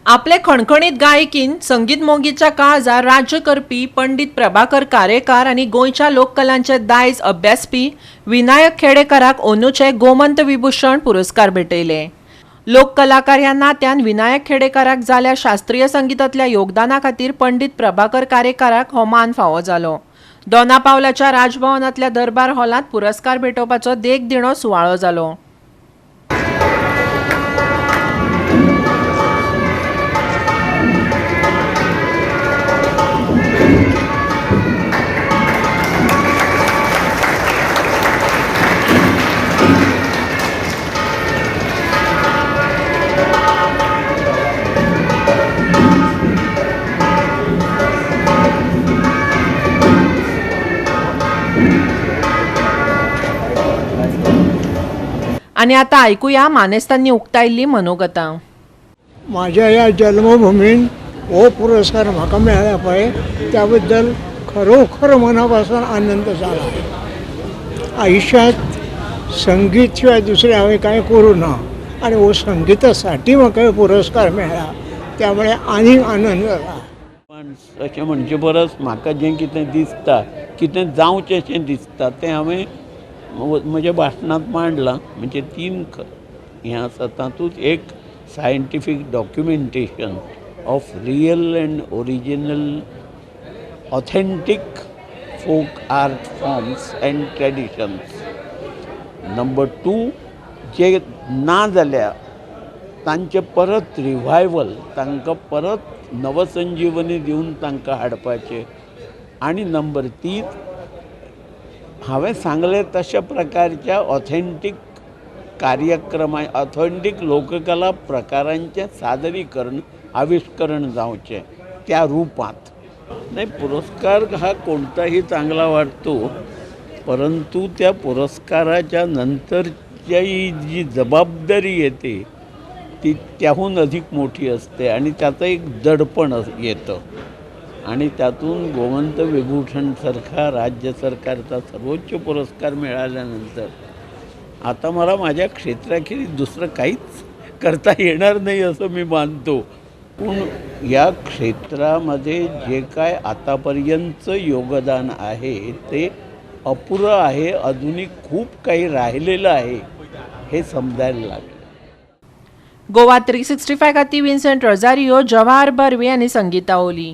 आपले खणखणीत गायकीन संगीत मोगीच्या काळजार राज्य करपी पंडित प्रभाकर कारेकार आनी गोंयच्या लोककलांचे दायज अभ्यासपी विनायक खेडेकाराक अंदूचे गोमंत विभूषण पुरस्कार भेटयले. लोककलाकार ह्या नात्यान विनायक खेडेकाराक जाल्यार शास्त्रीय संगीतांतल्या योगदाना खातीर पंडित प्रभाकर कारेकाराक हो मान फावो जालो. दोना पावलाच्या राजभवनांतल्या दरबार हॉलांत पुरस्कार भेटोवपाचो देखदिणो सुवाळो जालो. आनी आतां आयकुया मानेस्तांनी उक्तायल्ली मनोगतां. माझ्या ह्या जन्मभूमीन हो पुरस्कार म्हाका मेळ्ळा पळय त्याबद्दल खरोखर मनापासून आनंद जाला. आयुष्यात संगीत शिवाय दुसरें हांवें कांय करूं ना आनी हो संगीतासाठी म्हाका पुरस्कार मेळ्ळा त्यामुळे आनीक आनंद जाला. पण अशें म्हणचे परस म्हाका जें कितें दिसता, कितें जावचें अशें दिसता तें हांवें म्हज्या भाशणांत मांडलां. म्हणजे तीन हें आसा तातूंत एक scientific documentation of real and original authentic folk art forms and traditions. Number 2, जे ना जाल्या तांचें परत रिवायवल, तांकां परत नवसंजीवनी दिवन तांकां हाडपाचें. आनी नंबर 3, हांवें सांगलें तशा प्रकारच्या ऑथेंटीक कार्यक्रमा, ऑथेंटीक लोककला प्रकारांचें सादरीकरण, आविष्करण जावचें त्या रुपांत. नाही, पुरस्कार हा कोणताही चांगला वाटतो, परंतु त्या पुरस्काराच्या नंतरच्याही जी जबाबदारी येते ती त्याहून अधिक मोठी असते आणि त्याचं एक दडपण येतं. आणि त्यातून गोमंत विभूषणसारखा राज्य सरकारचा सर्वोच्च पुरस्कार मिळाल्यानंतर आता मला माझ्या क्षेत्राखेरीज दुसरं काहीच करता येणार नाही असं मी मानतो. पण या क्षेत्रामध्ये जे काय आतापर्यंतचं योगदान आहे ते अपुरं आहे, अजूनही खूप काही राहिलेलं आहे हे समजायला लागलं. गोवा 365 खातीर विन्सेंट रोजारियो, जवाहर बर्वे आनी संगीता ओली.